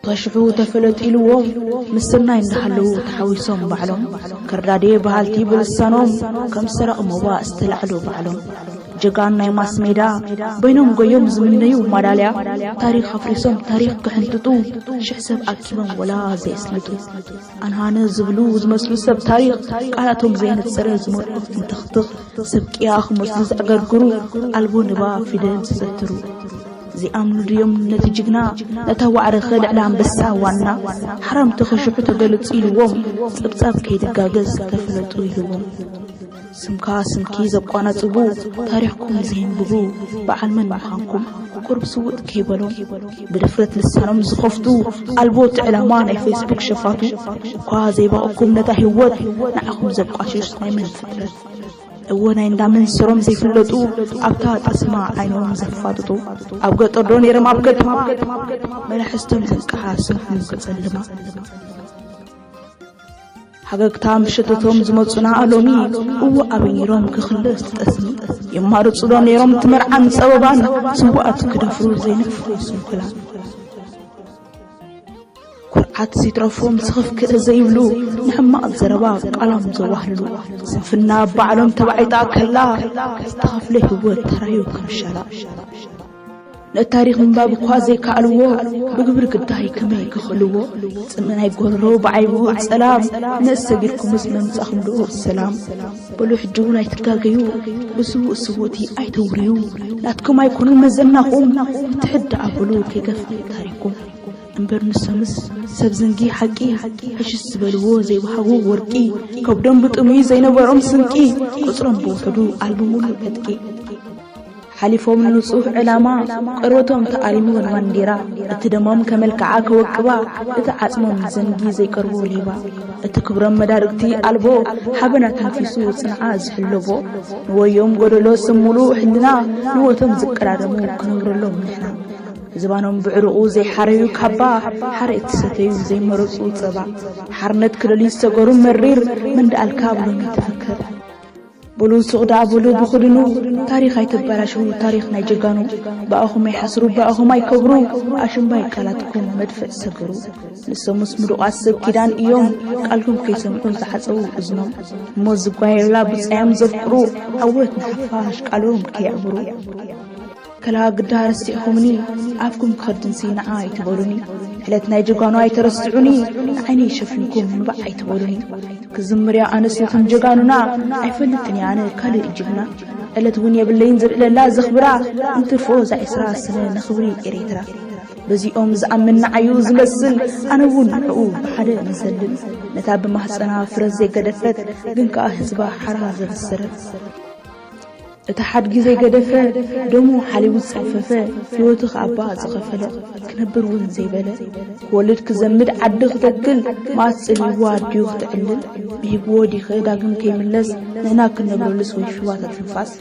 ከሽሑ ተፈለጡ ኢልዎም፣ ምስ ስናይ እንዳሃለዉ ተሓዊሶም ባዕሎም። ከርዳዴ በሃልቲ ብልሳኖም፣ ከም ሰራቕ ሞባ ዝተላዕሉ ባዕሎም። ጀጋን ናይ ማስ ሜዳ፣ በይኖም ጎዮም ዝምነዩ ማዳልያ። ታሪኽ ኣፍሪሶም ታሪኽ ክሕንጥጡ፣ ሽሕ ሰብ ኣኪቦም ወላ ዘየስልጡ። ኣንሃነ ዝብሉ ዝመስሉ ሰብ ታሪኽ፣ ቃላቶም ዘየነጸረ ዝመርዑ እንትኽትኽ። ሰብ ቅያ ክመስሉ ዘዕገርግሩ፣ ኣልቦ ንባ ፊደል ዝዘትሩ። ዘይኣምኑ ድዮም ነቲ ጅግና፣ ነታ ዋዕረኸ ልዕሊ ኣንበሳ ዋና። ሓራም ተኸሽሑ ተገለጹ ኢልዎም፣ ጸብጻብ ከይድጋገዝ ተፈለጡ ኢልዎም። ስምካ ስምኪ ዘቋናጽቡ፣ ታሪኽኩም ዘየንብቡ፣ በዓል መን ምዃንኩም ቁሩብ ስውጥ ከይበሎም። ብድፍረት ልሳኖም ዝኸፍቱ፣ ኣልቦ እቲ ዕላማ ናይ ፌስቡክ ሸፋቱ። እኳ ዘይባእኩም ነታ ህይወት፣ ንዓኹም ዘቋሽሽ ናይ መን ፍጥረት። እወ ናይ እንዳ መንሰሮም ዘይፍለጡ፣ ኣብታ ጠስማ ዓይኖም ዘፋጥጡ። ኣብ ገጠር ዶ ነይሮም ኣብ ከተማ፣ መላሕስቶም ዘንቅሓ ስምዖም ከጸልማ። ሃገግታ ምሸተቶም ዝመጹና ሎሚ፣ እወ ኣበይ ነይሮም ክኽለስ ትጠስሚ። የማርጹ ዶ ነይሮም ትመርዓን ጸበባን፣ ስውኣት ክደፍሩ ዘይነፍሩ ስንኩላን። ኩርዓት ዘይትረፎም ስኽፍክእ ዘይብሉ፣ ንሕማቕ ዘረባ ቃሎም ዘዋህሉ። ስንፍና ባዕሎም ተባዒጣ ከላ፣ ዝተኸፍለ ህይወት ተራዩ ከም ሻላ። ነቲ ታሪኽ ምንባብ እኳ ዘይከኣልዎ፣ ብግብሪ ግዳይ ከመይ ክኽእልዎ? ጽምእ ናይ ጎረሮ ብዓይቡ ጸላም፣ ነእስ ሰጊድኩምስ መምጻኹም ዶ ሰላም? በሉ ሕጂ እውን ኣይትጋገዩ፣ ብስዉእ ስዉእቲ ኣይተውርዩ። ናትኩም ኣይኮኑን መዘናኹም፣ ትሕድ ኣበሉ ከይገፍእ ታሪኽኩም። እምበር ንሶምስ ሰብ ዘንጊ ሓቂ፣ ሕሽስ ዝበልዎ ዘይወሃቡ ወርቂ፣ ከብዶም ብጥሙይ ዘይነበሮም ስንቂ፣ ቁጽሮም ብውሕዱ ኣልብሙሉ ዕጥቂ። ሓሊፎም ንንጹህ ዕላማ፣ ቆርበቶም ተኣሊሙ ንባንዲራ፣ እቲ ደሞም ከመልክዓ ከወቅባ፣ እቲ ዓጽሞም ዘንጊ ዘይቀርቦ ሌባ፣ እቲ ክብሮም መዳርግቲ ኣልቦ፣ ሓበና ተንፊሱ ጽንዓ ዝሕለቦ፣ ንወዮም ጎደሎ ስም ሙሉእ ሕልና፣ ንወቶም ዝቀዳደሙ ክነብረሎም ንሕና። ዝባኖም ብዕሩቑ ዘይሓረዩ ካባ፣ ሓረ እትሰተዩ ዘይመረጹ ጸባ። ሓርነት ክደልዩ ዝሰገሩ መሪር፣ መንደኣልካ ብሎሚ ትፍክር። በሉ ሱቕ ደኣ በሉ ብኽድኑ፣ ታሪኽ ኣይተበላሽዉ፣ ታሪኽ ናይ ጀጋኑ። ብኣኹም ኣይሓስሩ፣ ብኣኹም ኣይከብሩ፣ ኣሽምባይ ቃላትኩም መድፍዕ ሰግሩ። ንሶምስ ምሩቓት ሰብ ኪዳን እዮም፣ ቃልኩም ከይሰምዑ ዝዓጸዉ እዝኖም። እሞ ዝጓየላ ብጻዮም ዘፍቅሩ፣ ዓወት ንሓፋሽ ቃሎም ከየዕብሩ። ከላ ግዳ ረሲዕኩምኒ፣ ኣፍኩም ክኸድንሲ ንዓ ኣይትበሉኒ። ዕለት ናይ ጀጋኑ ኣይተረስዑኒ፣ ንዓይነይ ሸፊንኩም ንባዕ ኣይትበሉኒ። ክዝምርያ ኣነስ ነቶም ጀጋኑና፣ ኣይፈልጥን እየ ኣነ ካልእ ጅግና። ዕለት እውን የብለይን ዝልዕለላ ዘኽብራ፣ እንትርፎ እዛ ዕስራ ስነ ንኽብሪ ኤሬትራ። በዚኦም ዝኣምን ንዓዩ ዝመስል፣ ኣነ እውን ንዕኡ ብሓደ ንዘልል። ነታ ብማህፀና ፍረ ዘይገደፈት፣ ግን ከኣ ህዝባ ሓራ ዘበሰረት። እቲ ሓድጊ ዘይገደፈ፣ ደሙ ሓሊቡ ዝጸፈፈ፣ ህይወቱ ከኣባ ዝኸፈለ፣ ክነብር እውን ዘይበለ፣ ክወልድ ክዘምድ ዓዲ ክተክል፣ መኣስ ጽልይዋ ኣዲኡ ክተዕልል፣ ብሂብዎ ዲኸ ዳግም ከይምለስ፣ ንሕና ክንነብረሉስ ወይ ሽዋታ ትንፋስ?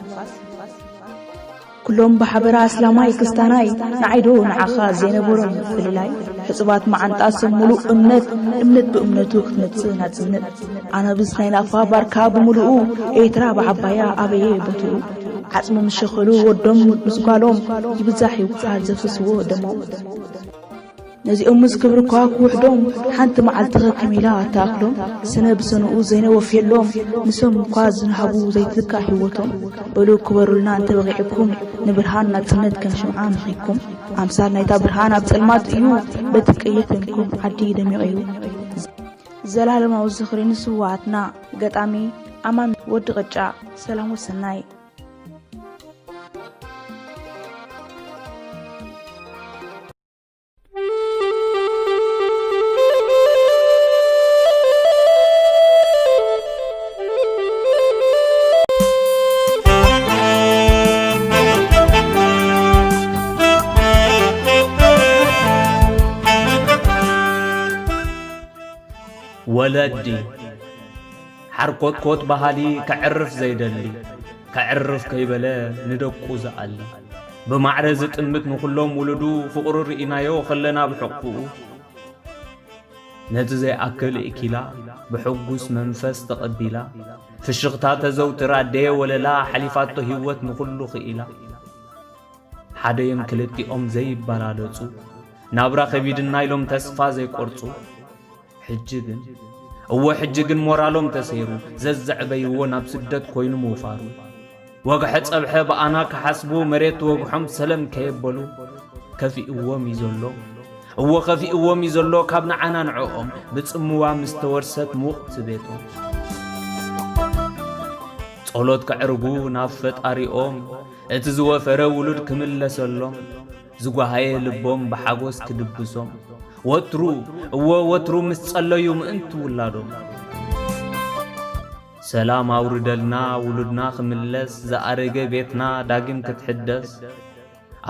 ኩሎም ብሓበራ ኣስላማይ ክስታናይ፣ ንዓይዶ ንዓኻ ዘይነበሮም ምፍልላይ። ሕጹባት መዓንጣ ሰብ ሙሉእ እምነት፣ እምነት ብእምነቱ ክትመጽእ ናጽነት። ኣናብስ ናይ ናፋ ባርካ ብምሉኡ፣ ኤርትራ ብዓባያ ኣበየ ቦትኡ። ዓጽሞም ዝሸኸሉ ወዶም ምስ ጓሎም፣ ይብዛሕ ይውሓድ ዘፍስስዎ ደሞም። ነዚኦም ምስ ክብሪ እኳ ክውሕዶም፣ ሓንቲ መዓልቲ ኸከም ኢላ ኣተኣኽሎም። ስነ ብሰንኡ ዘይነወፍየሎም፣ ንሶም እኳ ዝንሃቡ ዘይትካእ ህይወቶም። በሉ ክበሩልና እንተ በቒዕኩም፣ ንብርሃን ናጽነት ከም ሽምዓ ምኺድኩም። ኣምሳል ናይታ ብርሃን ኣብ ጸልማት እዩ፣ በቲ ቀይሕ ደምኩም ዓዲ ደሚቑ እዩ። ዘላለማዊ ዝኽሪ ንስውኣትና። ገጣሚ ኣማን ወዲ ቅጫ። ሰላም ወሰናይ። ወለዲ፣ ሓርኮትኮት በሃሊ ከዕርፍ ዘይደሊ፣ ከዕርፍ ከይበለ ንደቁ ዝኣሊ፣ ብማዕረ ዝጥምት ንኹሎም ውሉዱ ፍቕሩ ርኢናዮ ኸለና ብሕቕፍኡ። ነቲ ዘይኣክል እኪላ ብሕጉስ መንፈስ ተቐቢላ፣ ፍሽኽታ ተዘውትር ኣደየ ወለላ፣ ሓሊፋቶ ህይወት ንኹሉ ኽኢላ። ሓደ እዮም ክልቲኦም ዘይበላለጹ፣ ናብራ ከቢድና ኢሎም ተስፋ ዘይቆርጹ፣ ሕጂ ግን፣ እወ ሕጂ ግን ሞራሎም ተሰይሩ፣ ዘዘዕበይዎ ናብ ስደት ኮይኑ ምውፋሩ። ወግሐ ጸብሐ ብኣና ክሓስቡ መሬት ወግሖም ሰለም ከየበሉ፣ ከፊእዎም እዩ ዘሎ። እወ ከፊእዎም እዩ ዘሎ ካብ ንዓና ንዕኦም፣ ብጽምዋ ምስ ተወርሰት ምውቕቲ ቤቶም። ጸሎት ከዕርጉ ናብ ፈጣሪኦም፣ እቲ ዝወፈረ ውሉድ ክምለሰሎም፣ ዝጓሃየ ልቦም ብሓጎስ ክድብሶም፣ ወትሩ፣ እወ ወትሩ ምስ ጸለዩ ምእንቲ ውላዶም። ሰላም ኣውርደልና ውሉድና ክምለስ፣ ዝኣረገ ቤትና ዳግም ክትሕደስ፣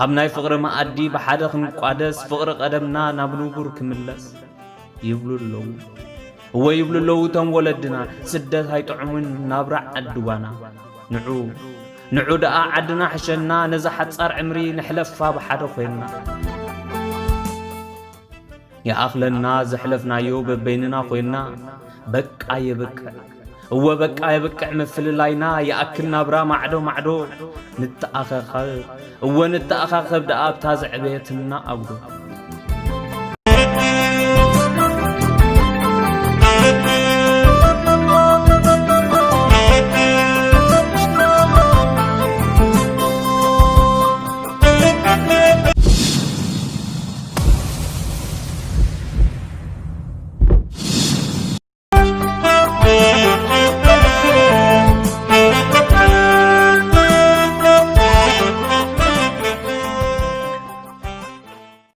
ኣብ ናይ ፍቕሪ መኣዲ ብሓደ ክንቋደስ፣ ፍቕሪ ቀደምና ናብ ንቡር ክምለስ ይብሉ ኣለዉ። እወ ይብሉ ኣለዉ እቶም ወለድና፣ ስደት ኣይጥዑምን ናብራ ዓዲ ጓና። ንዑ፣ ንዑ ደኣ ዓድና ሕሸና፣ ነዛ ሓጻር ዕምሪ ንሕለፋ ብሓደ ኮይንና። ይኣኽለና ዘሕለፍናዮ በበይንና ኮይንና፣ በቃ የብቅዕ። እወ በቃ የብቅዕ ምፍልላይና፣ ይኣክል ናብራ ማዕዶ ማዕዶ፣ ንተኣኻኸብ። እወ ንተኣኻኸብ ደኣ ኣብታ ዘዕበየትና ኣጉዶ።